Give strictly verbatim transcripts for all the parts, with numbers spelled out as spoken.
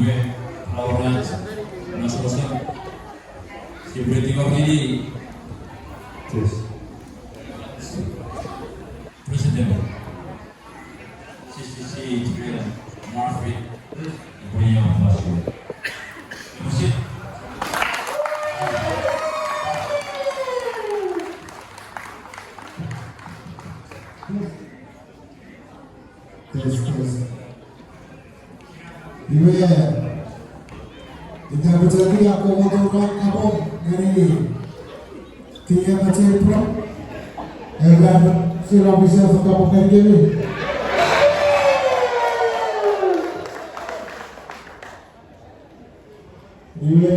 Laurent, Nasosa, Secretary, President, C C C, Marvin, Ibrahim Pastor. Test, test. Iwe, ita kuchati ako moto ran kapong ngeni tia mache pro. Era sila bisa kapong ngeni kemi. Iwe,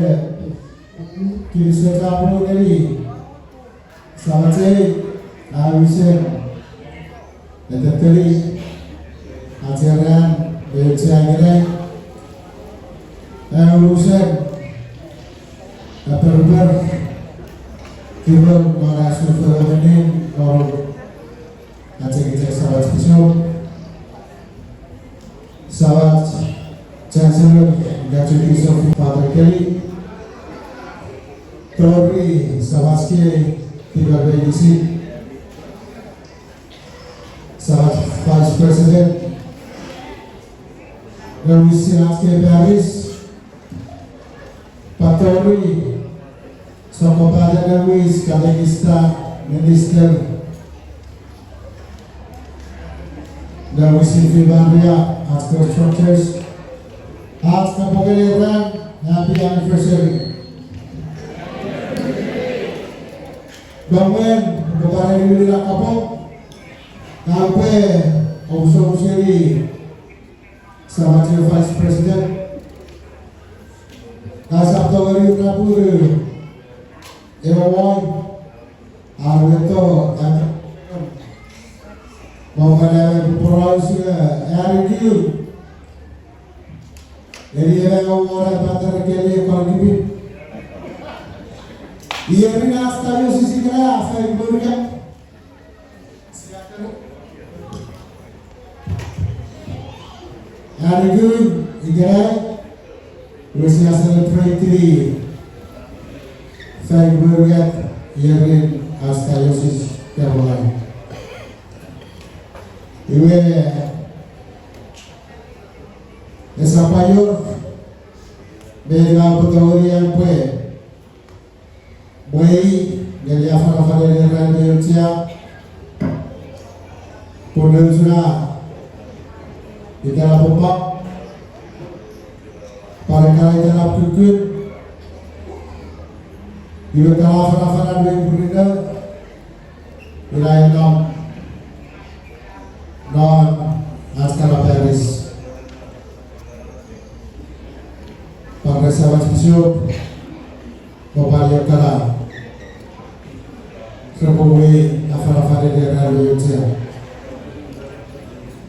kinisou chapur ngeni Samach ei, a wisen eteteni ach ei ran me auchea ikenai, a unusen aperper, kiron non ach sufere menin non achekichek Samach Pisop, Samach Chancellor, Archbishop Father Kelly, tori Samach kei Tiber Beikisi, Samach Vice President, nouwisin ach kei parish, pwan tori sokkopaten nouwis, katekista, minister, nouwisin fimaria, ach constructors, ach kapong ngeni ran, happy anniversary. Nge mwen kopwe ereni minne kapong, ngang upwe omusomus ngeni Samach Vice President, ngang usap tongeni rapuru ewe wai, ar weto, mwo manauen poraus, e, aniku. Eni ewe wara Father Kelly e kon kipi. Ierin ach diocese ikenai a faik me unungat. Aniku ikenai, iwe sia celebrate-ini faik me unungat ierin ach diocese Caroline. Iwe, esap aier, me ngang upwe tongeni an pwe mwei ngeni afanafanen ei ran mi auchea, pun nouch na itenap papa, pwan ekkana itenap kukkun, iwe ekkana afanafan me murinno, ina i nom non ach kana parish. Pwan ren Samach Pisop, me pwan ekkana repwe mwei afanafanen ei ran mi auchea.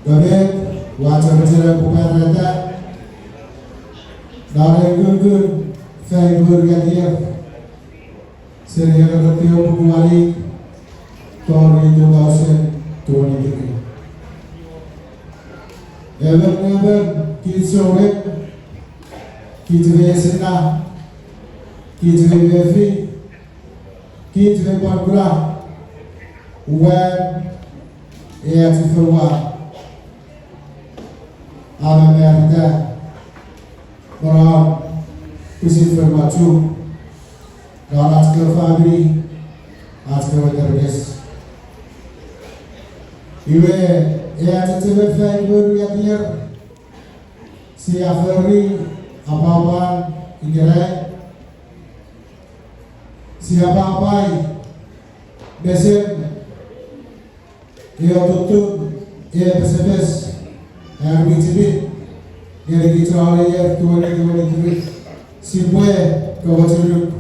Nge met, ua chok mochen upwe pwarata non ei kukkun faik me unungat ier, seni engerou tiwepuku wani tori two thousand twenty-three. Emon me emon kich souneng, kich mi esinna, kich mi mefi, kich mi pwan kuna uwan ei ach fonuan, a mamarita me non pwisin fonuan Chuuk, non ach kewe famini, ach kewe teremes. Iwe, ei ach chechemen faik me unungat ier, sia fori apwapwan ikenai, sia pwapwai mesen ei otutun, ei pesepes, ar mi chipin ngeni kich non ei ier twenty twenty-three, sipwe kawachunuk.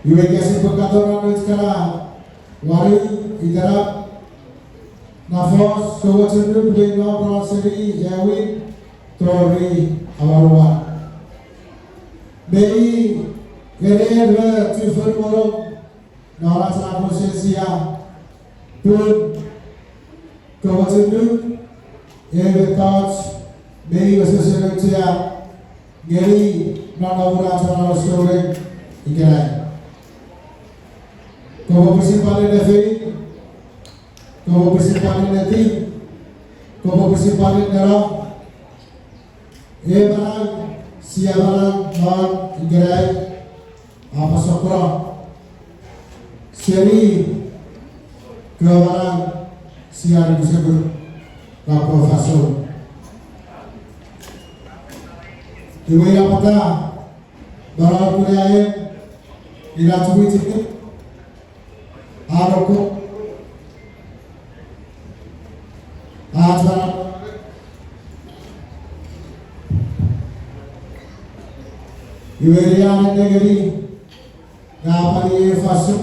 Iwe ika sipwe katon non nouch kana wanu, itenap, nafos, kawachunuk, me nom ran seni aewin tori amanauan. Me i, ene me chufengen monong non ach na kosensia, pun kawachunuk, ewe mettoch mi wesewesen auchea ngeni non ach manau souneng ikenai. Kopwe pwisin pwan ennetin, kopwe pwisin pwan ennetin, kopwe pwisin pwan enneno. Ei manau sia manau non ikenai a pwan sokkono seni kewe manau sia nukuchar non kewe fansoun. Iwe ina pwata manau kunaen ina tumichiti a roko ach manau. Iwe ina nengeni nge a pwan iei fansoun.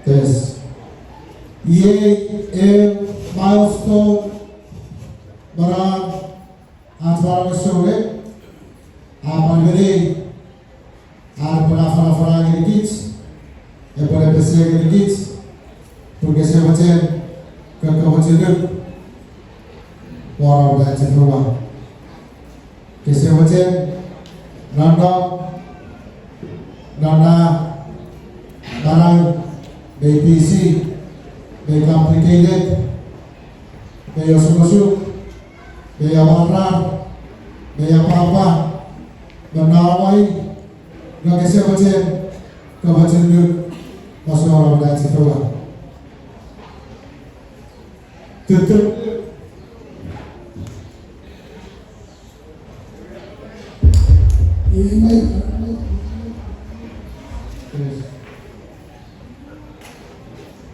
Tes. Iei ew milestone non ach manau souneng, a pwan meni ar epwe afanafana ngenikich, epwe pesei ngenikich pwe kese mochen kokkomochunuk won ach foua. Kese mochen nonnom non na manau mi busy, mi complicated, mi osukosuk, mi amwarar, mi apwapwa, me non awai, nge kese mochen kokkomochunuk masouan ach foua. Tutu.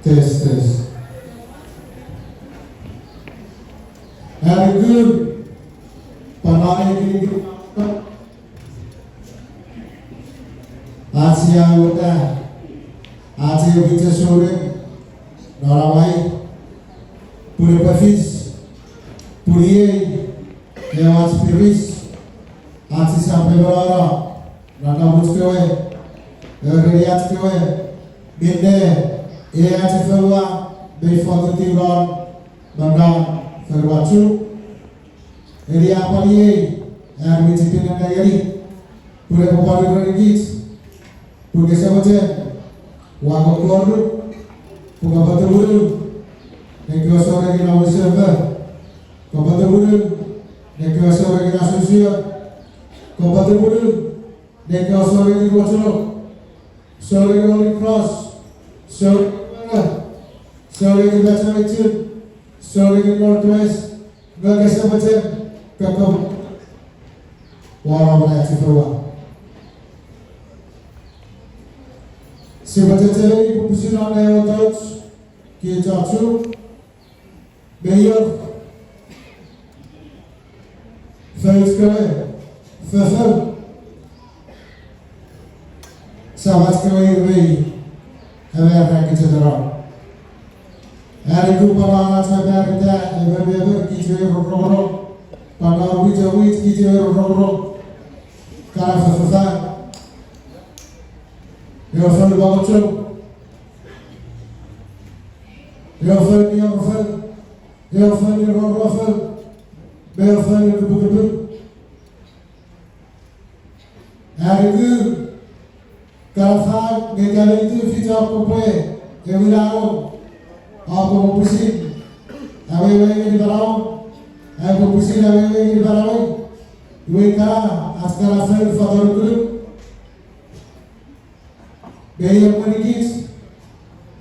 Tes, tes. Are ku, pwan ai kinikin ach sia uta ach ewe mwichen souneng non awai, pun epwe fis, pun iei ew ach spirit, ach sisap me morono non namuch kewe, ereni ach kewe, minne ei ach foua mi fotutiw non me non fonuach. Eni a pwan iei ar mwichefen nengeni, pun epwe pwan erenikich pwe kese mochen, ua kokkoruk pwe kopwe tumunu ekkewe souneng non December, kopwe tumunu ekkewe souneng non Asosion, kopwe tumunu ekkewe souneng non Rochonok, souneng non Holy Cross, souneng, souneng non Machang Church, souneng non Northwest, nge kese mochen kokko won ach foua. Sipwe chechemeni pwe pwisin non ewe mettoch kich chon Chuuk, me ior fouch kewe, fofou, samach kewe rei, ewe ra kichechero. Are ku pwan ach mamarita ewe member kich ewe rongorong, pwan non wich wich kich ewe rongorong, kana fofofan, ewe fonu mongochou, ewe fonu mi orofon, ewe fonu rorofon, me ewe fonu kupukupu. Are ku, kana fang nge kana itu ficho kopwe ewinano, a kopwe pwisin awewe ngeni manauom, a kopwe pwisin awewe ngeni manauei, iwe kana ach kana fonu fatonukunuk. Me iei pwenikich,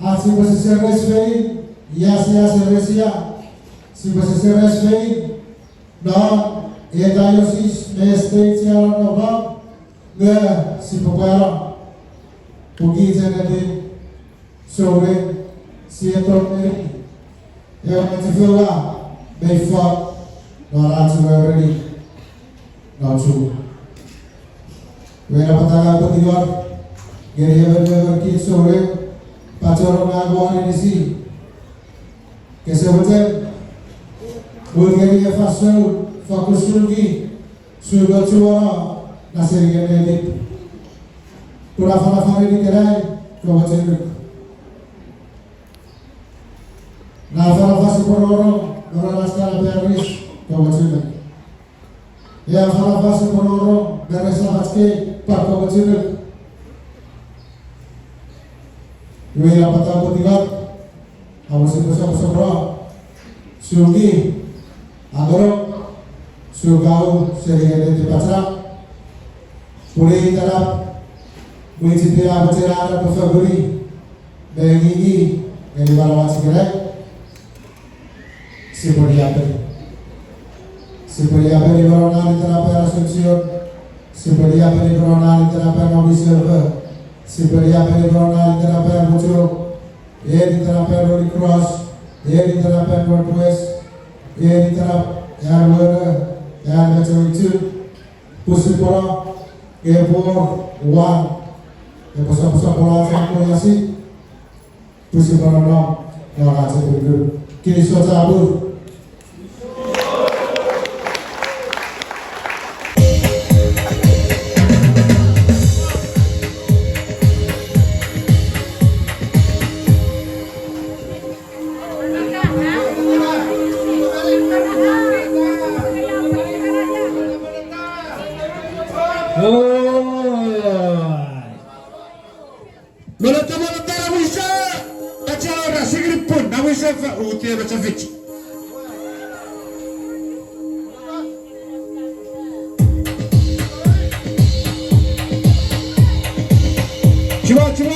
ach sipwe seseres fengen, ia sia seres ia, sipwe seseres fengen non ei diocese me state sia nom non, nge sipwe pwano pwe kich ennetin souneng, sia tongeni ewe ach foua mi fo non ach we ereni non Chuuk. Iwe ina pwata ngang upwe tingor ngeni emon me emon kich souneng, pachenong ngang won inisi. Kese mochen mut ngeni ei fansoun fakkun suki, suki ochuono na seni ennetin. Pun afanafan ikenai, kopwe mochen nuk. Na afanafan sipwe rongorong Ora ach kana paris, komochunuk. Ia fana fasi pororo, meresapach kei, pwan komochunuk. Iwe ina pwata putiwat, amo sipwe soposopono, suki, angono, sukau, seni ete tipachem, puni itanap, mwichipina pwe chena epwe fokuni, me ngingii, ngeni manauach ikenai. Sipwe niapeni. Sipwe niapeni me non itenapen Asuncion. Sipwe niapeni me non itenapen Mwichefen. Sipwe niapeni me non itenapen Mochunong. Itenapen Holy Cross. Itenapen Northwest. Itenap, an wene, an mechewichun. Pwisin pwano, epwe wor, wan. Epwe soposopono ach koiasi. Pwisin pwano, non ach epwe kun. Kinisou chapur. Mene tama na tara wisa, acha ora sigiri pun, na wisa fa, uti na chafich. Chiwa, chiwa.